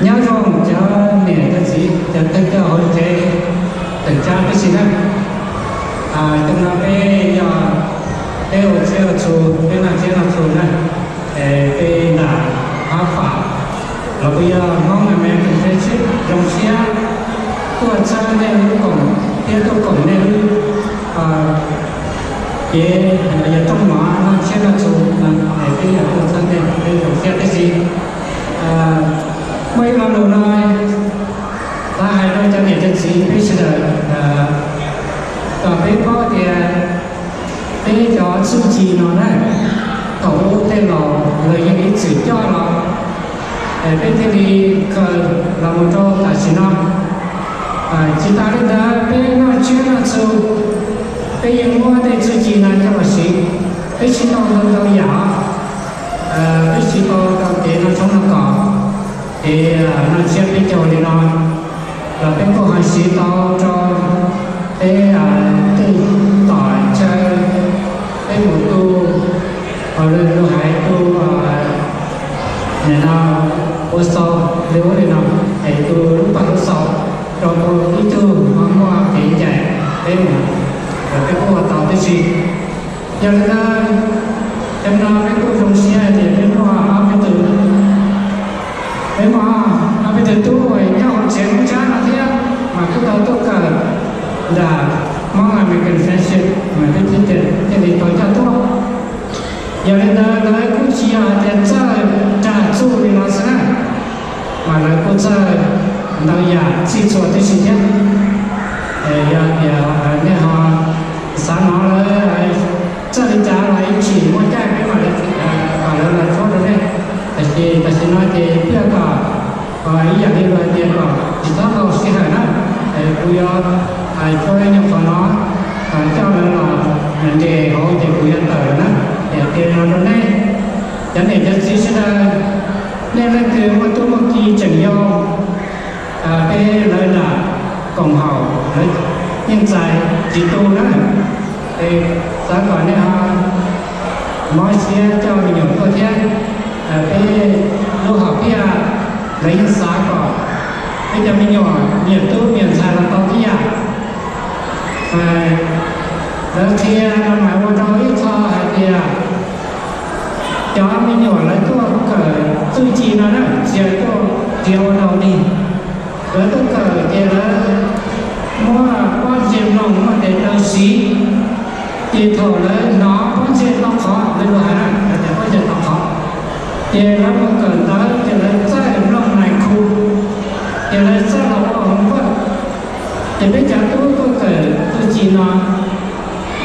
Nyob zoo cov niam cov txiv, cov thawj coj hauv tsev, tawm tsab tib si na. Cov no peb yog peb ua tsiab ua txhu, peb noj tsiab noj txhu na, es peb nram Hab Fam los kuj yog Hmoob American Friendship zoo siab tuaj txhawb nej lub koom thiab tuaj koom nej lub kev yog rooj mov noj tsiab noj txhu no, es peb yog tuaj txhawb nej, peb zoo siab tib si. Muaj ib lo lus no xav hais rau cov niam cov txiv peb sawv daws kom peb paub tias peb cov txuj ci no na, thaum ub tej laus lawv yeej ib txwm coj los, peb thiaj li khaws los mus rau tam sim no. Tsis tas li ntawd peb noj tsiab noj txhu, peb yeej muab tej txuj ci no coj los siv, peb siv tau ntau ntau yam, peb siv tau rau kev noj tshoob noj kos, kev noj tsiab peb caug li no, los peb kuj ho siv tau rau peb tej tom chaw peb mus tu, lus hais tu, nim no ua xau li ub li no, es tu lub paj lub xau rau ib tug ho muaj kev ncaim peb mus, los peb kuj ua tau tib si. Yog li ntawd, cov no peb kuj zoo siab hais tias peb muaj ob peb tug, peb muaj ob peb tug tub uas nyob hauv tsev Hmoob Tshab no thiab mas kuj tau tuaj kawm nram Hmoob American Friendship mas peb thiaj li tau coj tuaj. Yog li ntawd lawv kuj tsis yog hais tias txawj rag txuj li no xwb na, mas lawv kuj txawj ntau yam txhij txhua tib si thiab. Yog tias nej ho xav hnov lawv txawj li cas los ib chim muaj caij peb mam li kom lawv los tshawb rau nej. Tab sis tam sim no ces thiaj kom ib yam li luag hais tias kom tsis txhob tau sij hawm na, kuv yuav tso nyuag qhov no coj lawv los nres hauv ces kuv yuav tawm lawm na. Es qhia li no rau nej cov niam cov txiv sawv daws, nej leej twg muaj tub muaj ki tseem yau, peb lawv nram koom haum lawv yeej txais tsis tu na, es xav kom nej ho mob siab coj me nyuam tuaj thiab. Peb lub hom phiaj lawv yeej xav kom peb cov me nyuam me nyuam tub me nyuam ntxhais los tau tib yam. Lawv qhia no mas ua rau ib qho hais tias cov me nyuam lawv tuaj kawm txuj ci no na, tsis yog tuaj tiav ua dog dig. Lawv tuaj kawm ces lawv muab pob ntseg mloog muaj tes taw siv, ces thaum lawv hnov pob ntseg tau qhov, lawv lus hais na, lawv tias pob ntseg tau qhov, ces lawv mus kawm ntawv ces lawv txawj mloog nais khu, ces lawv txawj los ua homework. Ces peb cov tub tuaj kawm txuj ci no,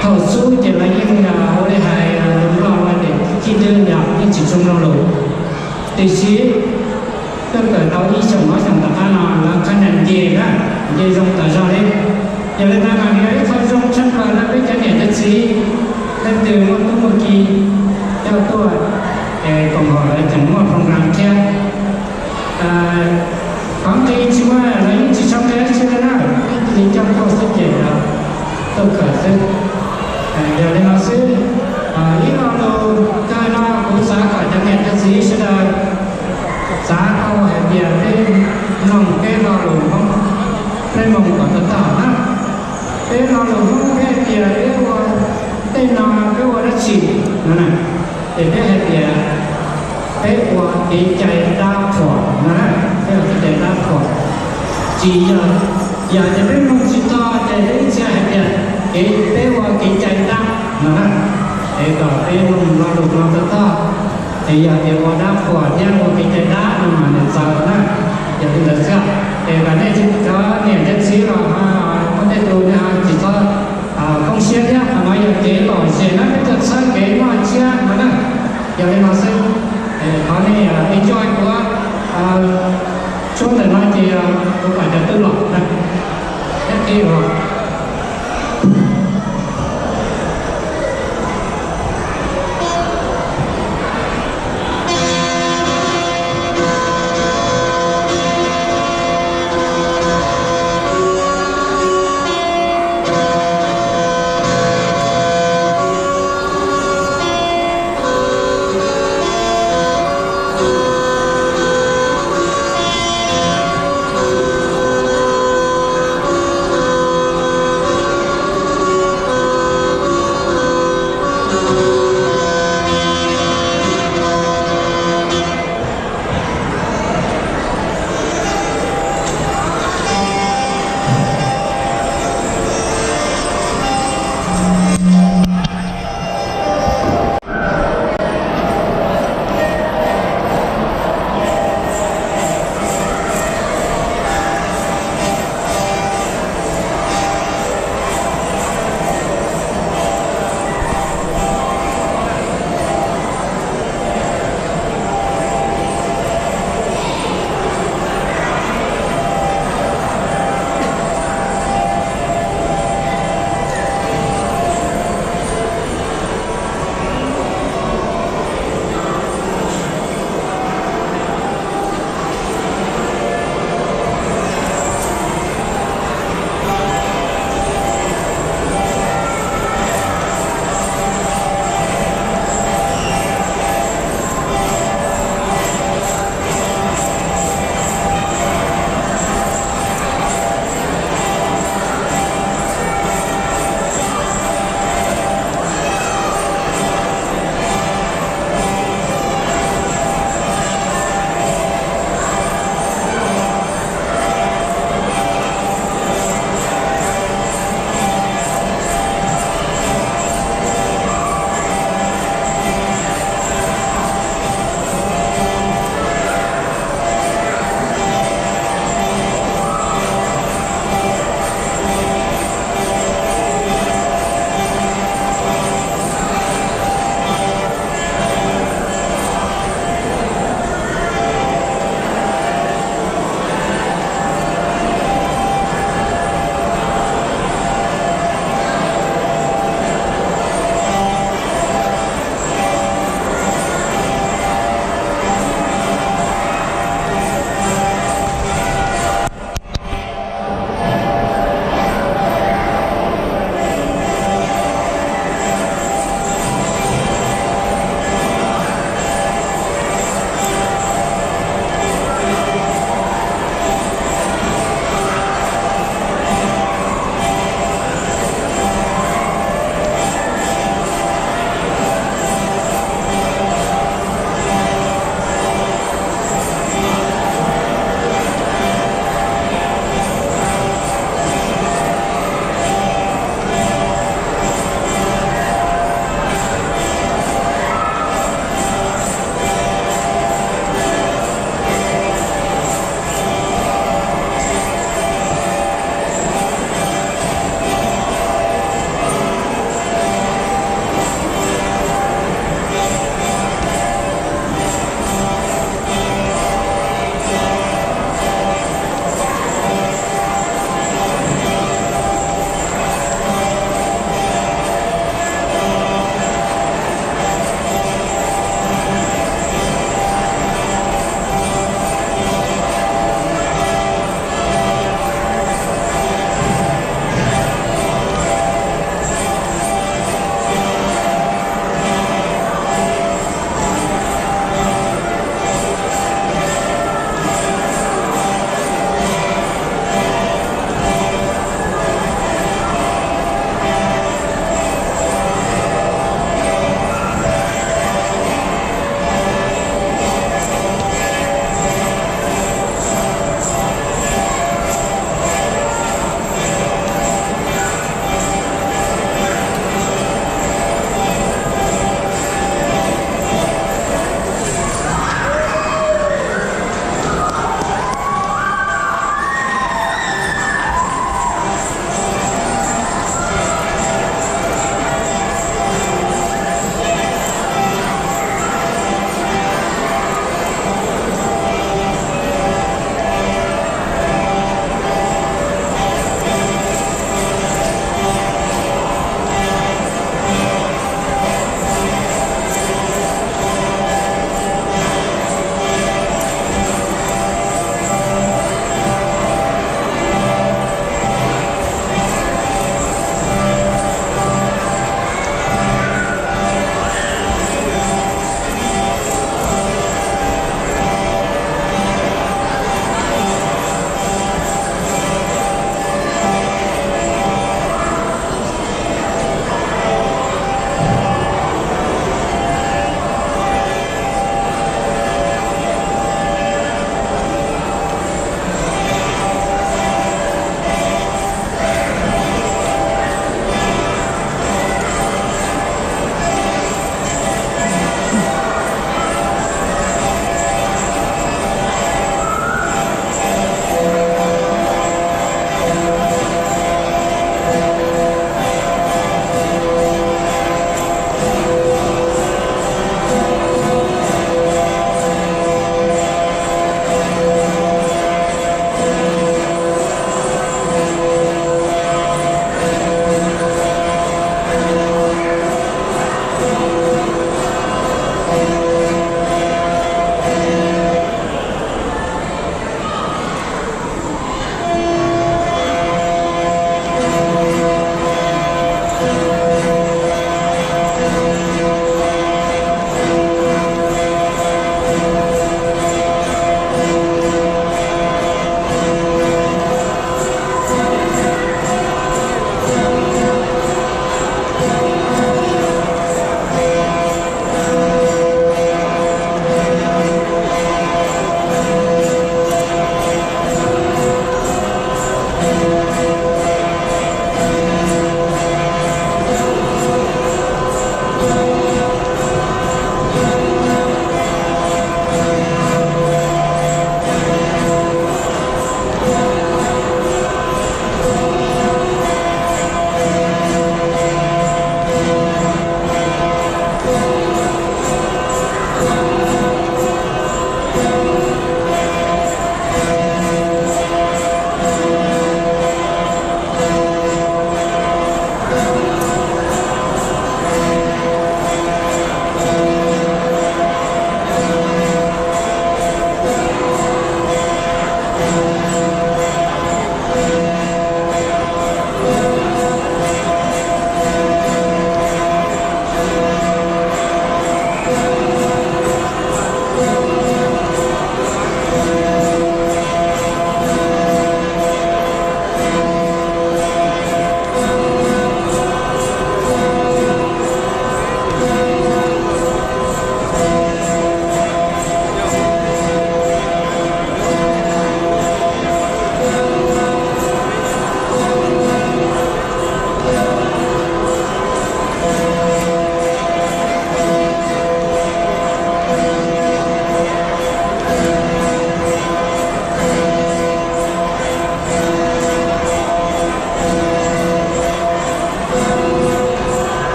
thaum xub ces lawv yeej ua li hais lus Nplog hais tias khib dwb yog yeej tsis tshua mloog lus. Tiam sis tuaj kawm tau ib xyoos ob xyoos tom qab no lawv qhab nias nce na, nce zoo tas zog li. Yog li ntawd mas nws yog ib qho zoo tshaj plaws rau peb cov niam cov txiv leej twg muaj tub muaj ki coj tuaj, es koom haum lawv tseem muaj program thiab. Qhov nqi tsis muaj, lawv yeej tsis tshua nqi dab tsi li na, yeej cia li coj tuaj xwb ces tuaj kawm xwb. Yog li no xwb, ib lo lus kawg no kuv xav kom cov niam cov txiv sawv daws xav tau hais tias peb mloog peb lo lus Hmoob peb mloog kom tau tag na. Peb lo lus Hmoob peb hais tias peb ua tej no peb ua dab tsi no na, ces peb hais tias peb ua kev cai dab qhuas no na, peb ua kev cai dab qhuas. Tsis yog, yog tias peb mloog tsis txog ces peb ib txhia hais tias kev, peb ua kev cai dab no na, es kom peb mloog lo lus no tau tag. Es yog tias ua dab qhuas thiab ua kev cai dab no mas nws txawv na. Yog li ntawd xwb, es kom nej cov niam cov txiv los muaj tej tus nej ho tsis txhob poob siab thiab, qhov no yog kev lom zem na, peb tuaj txhawb kev noj tsiab no na. Yog li no xwb, thov nej enjoy kuv tshuab ntawm no ces kuv kom cov tub los na. Thiab qhib ua